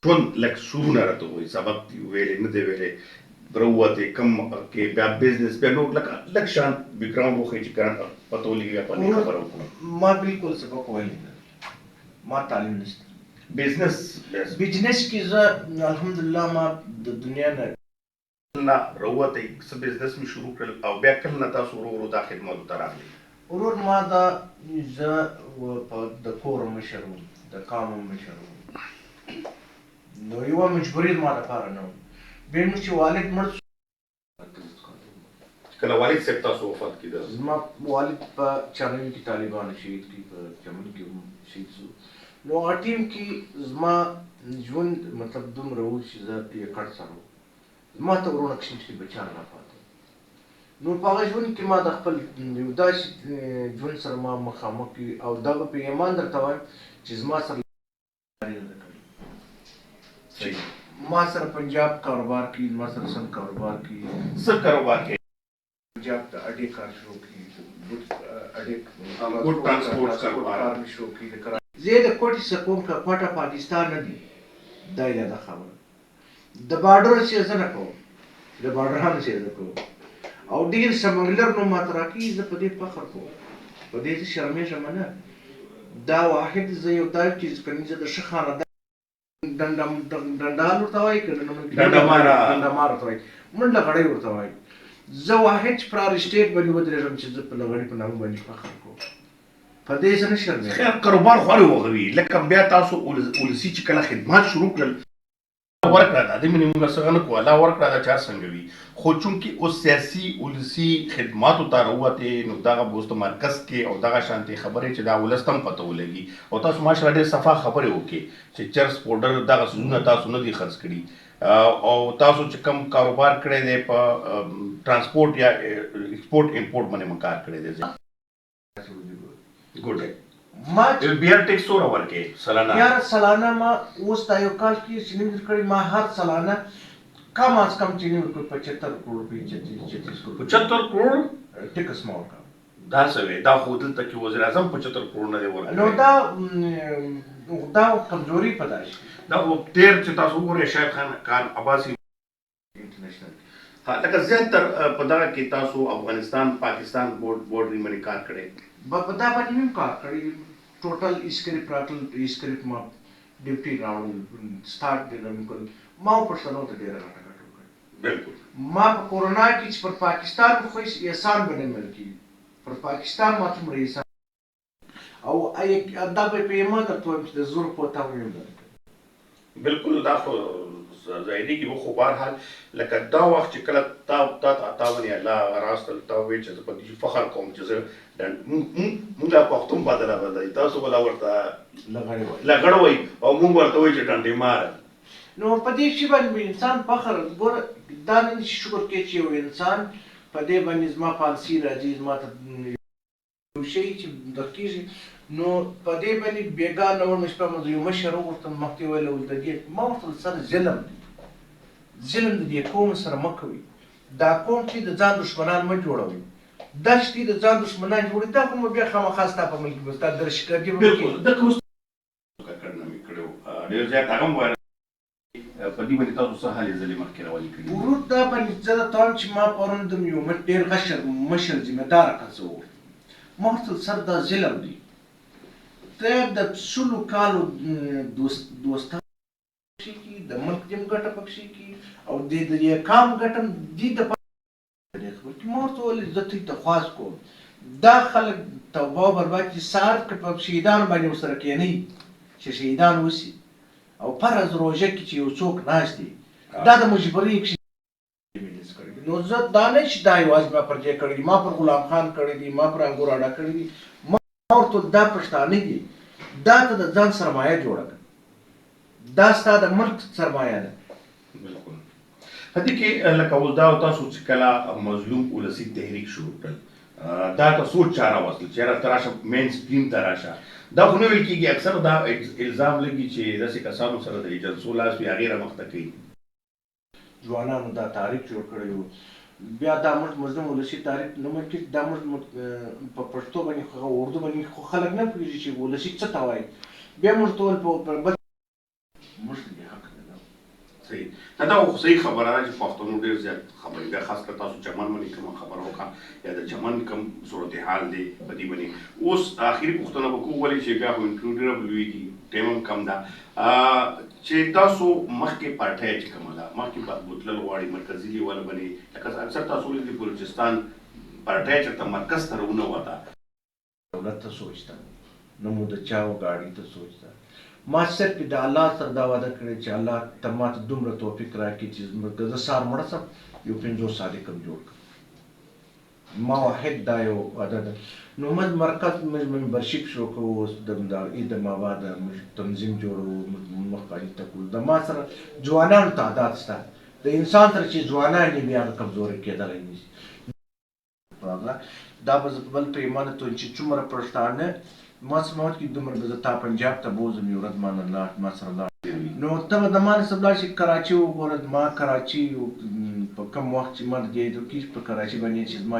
ژوند لږ سرونه راته ووایي، سبق دي ویلې نه دی ویلې، راووتې کوم کې بیا بزنس بیا نور لکه لږ شان بیکګراونډ وښیي چې کنه پته ولګي بیا په دې خبره وکړو. ما بالکل سبق ویلی نه دی، ما تعلیم نشته. بزنس بزنس کې زه الحمدلله ما د دنیا نه نه راووتئ، څه بزنس مې شروع کړل او بیا کله نه تاسو ورو ورو دا خدماتو ته راغلئ؟ ورور ما دا زه په د کور مشر وم، د قام هم مشر وم، نو یوه مجبوري زما دپاره نه وه. بیا مې چې والد مړ شو. کله والد صاحب تاسو وفات کیده؟ زما والد په چانوي کې طالبانو شهید کړي، په چمن کې هم شهید شو. نو هغه ټیم کې زما ژوند مطلب دومره و چې زه یکړ سره وم. ما ته وروڼه کوچني کوچني بچیان را پاتې نو په هغه ژوند کې ما د خپل یو داسې ژوند سره ما مخامخ کړي او دا به په ایمان درته وایم چې زما سره لارې نه ده کړې. ما سره پنجاب کاروبار کوي، زما سره سند کاروبار کوي. څه کاروبار کوي؟ پنجاب ته اډې کار شروع کړي، ګوډ اډې ګوډ ټرانسپورټ کاروبار کار مې شروع کړي د کراچۍ. زه د کوټې څخه کوم که کوټه پاکستان نه دي دا یې ده خبره د بارډر سره زه نه کوم د بارډرانو سره زه کوم او ډیر سمګلر نو ماته راکوي زه په دې فخر کوم په دې زه شرمېږم نه دا واحد زه یو دا چې کني زه د ښه خاندان ډنډال ورته وایي که ډنډماره ډنډمار ورته وایي موږ لغړی ورته وایي زه واحد چې پر اسټیټ باندې ودرېږم چې زه په لغړي په نامه باندې فخر کوم په دې زه نه شرمېږم. خیر کاروبار خو هرې وغوي لکه بیا تاسو ولسي چې کله خدمات شروع کړل ورکړه ده دې منې مونږ څه نه کوو الله ورکړه ده چې هر څنګه وي خو چونکې اوس سیاسي ولسي خدماتو ته راووتې نو دغه به اوس د مرکز کې او دغه شانتې خبرې چې دا ولس ته هم پته ولګي او تاسو ماشاءالله ډېر صفا خبرې وکړې چې چرس پوډر دغه څیزونه تاسو نه دي خرڅ کړي او تاسو چې کوم کاروبار کړی دی په ترانسپورت یا ایکسپورت امپورت باندې مو کار کړی دی. ګډ ما بي ار ټیکس څومره ورکې سالانه؟ یار سالانه ما اوس دا یو کال کې چې نه ورکړي ما هر سالانه کم از کم چې نه ورکړي 75 کروڑ روپۍ 36 کروڑ 75 کروڑ ټیکس ما ورکړ. دا څه وې دا خو دلته کې وزیر اعظم 75 کروڑ نه دی ورکړی. نو دا دا کمزوري په دا شي. دا خو تیر چې تاسو وګورئ شاهد خان کان عباسي انټرنیشنل کې. ها لکه زیات تر په دغه کې تاسو افغانستان پاکستان بورډ بورډري باندې کار کړی؟ په دا باندې مې هم کار کړی ټوټل اسکریپ راتلل اسکریپ ما ډیوټي راوړل سټارټ ډېر مې کړل ما او پښتنو ته ډېره غټه ګټه وکړه. بالکل. ما په کورونا کې چې پر پاکستان خو هیڅ احسان به نه منل کېږي پر پاکستان ما څومره احسان او دا به په ایمان درته وایم چې د زور قوت هم نه ده. بالکل دا خو ظاهريږي خو بهرحال لکه دا وخت چې کله تا تا ته عطا باندې الله هغه راستل تا وویل چې زه په دې فخر کوم چې زه مونږ پښتون بدله بدل تاسو بلا ورته لغړ وایي لغړ وایي او مونږ ورته وایي چې ډنډې مار. نو په دې شي باندې انسان فخر ګوره دا نه چې شکر کې چې یو انسان په دې باندې زما پالسي راځي زما ته یو شی چې دقیږي نو په دې باندې بېګا نه وړمه شپه مې یو مشر وغوښتم مخکې ویل ول د دې ما ورته سره ظلم دی ظلم د دې قوم سره مه کوئ دا قوم چې د ځان دښمنان مه جوړوئ دا چې دوی د ځان دښمنان جوړوي دا خو به بیا خامخا ستا په ملک کې به ستا دهشتګردي به بالکل د کوم ککړ نه مې کړی ډېر زیات هغه هم وایرل په دې باندې تاسو څه هلې ځلې مخکې روانې کړې دي؟ ورور دا باندې زه درته وایم چې ما پرون د یو ډېر غشر مشر ذمه داره کس وغوښت ما ورته سر دا ظلم دی ته د سلو کالو دوست دوستان پکښې کي د ملک دې هم ګټه پکښې کي او د دې قام ګټه هم دې د دې خبر کې ما ورته وویل زه دوی ته خواست کوم دا خلک توبه او برباد چې سهار که په شهیدانو باندې ورسره کښېنئ چې شهیدان وسي او فرض روژه کې چې یو څوک ناست دی دا د مجبورۍ کښې نو زه دا نه چې دا یوازې ما پر دې کړی دي ما پر غلام خان کړی دي ما پر انګور اډه کړی دي ما ورته دا پښتانه دي دا ته د ځان سرمایه جوړه کړه دا ستا د ملک سرمایه ده. بالکل په دې کې لکه اوس دا تاسو چې کله مظلوم ولسي تحریک شروع کړل دا ته سوچ چا راوستل چې یاره ته راشه مین سټریم ته راشه دا خو نه ویل کېږي اکثر دا الزام لګي چې داسې کسانو سره د ایجنسو لاس وي هغې رامخته کوي. ځوانانو دا تحریک جوړ کړی وو بیا دا موږ مظلوم ولسي تحریک نوم کې دا موږ په پښتو باندې خو اردو باندې خو خلک نه پوهېږي چې ولسي څه ته وایي بیا موږ ټول په بل موږ ته دې حق نه صحیح، نه دا خو صحیح خبره ده چې پښتنو ډېر زیات خبرې، بیا خاص کر تاسو چمن باندې کومه خبره وکړه یا د چمن کوم صورتحال دی په دې باندې. اوس اخري پوښتنه به کوو، ولې چې بیا خو انټرویو ډېره لویږي، ټایم هم کم ده، چې تاسو مخکې پارټۍ چې کومه ده مخکې بوتلل غواړي مرکزي لیول باندې، لکه اکثر تاسو ولیدل بلوچستان پارټۍ چېرته مرکز ته راونه وته. دولت ته سوچ ده، نه مو د چا و ګاډي ته سوچ ده. ما صرف د الله سره دا وعده کړې چې الله ته ماته دومره توفیق راکړي چې که زه سهار مړه شم یو 50 صادق هم جوړ کړم. ما واحد دا یو وعده ده. نو موږ مرکز موږ ممبرشیپ شروع کوو اوس، د عید ما بعد موږ تنظیم جوړوو، موږ مخکې ته کوو. د ما سره ځوانانو تعداد شته، د انسان سره چې ځوانان یې بیا هغه کمزوري کېدلی نه شي. هغه دا به زه په بل پیمانه ته چې څومره پښتانه ما سماوت کې دومره به زه تا پنجاب ته بوځم، یو ورځ ما نه لاړ ما سره لاړ، نو ته به د ما نه لاړ شي کراچي وګوره. ما کراچي په کم وخت چې ما د دې په کراچي باندې چې زما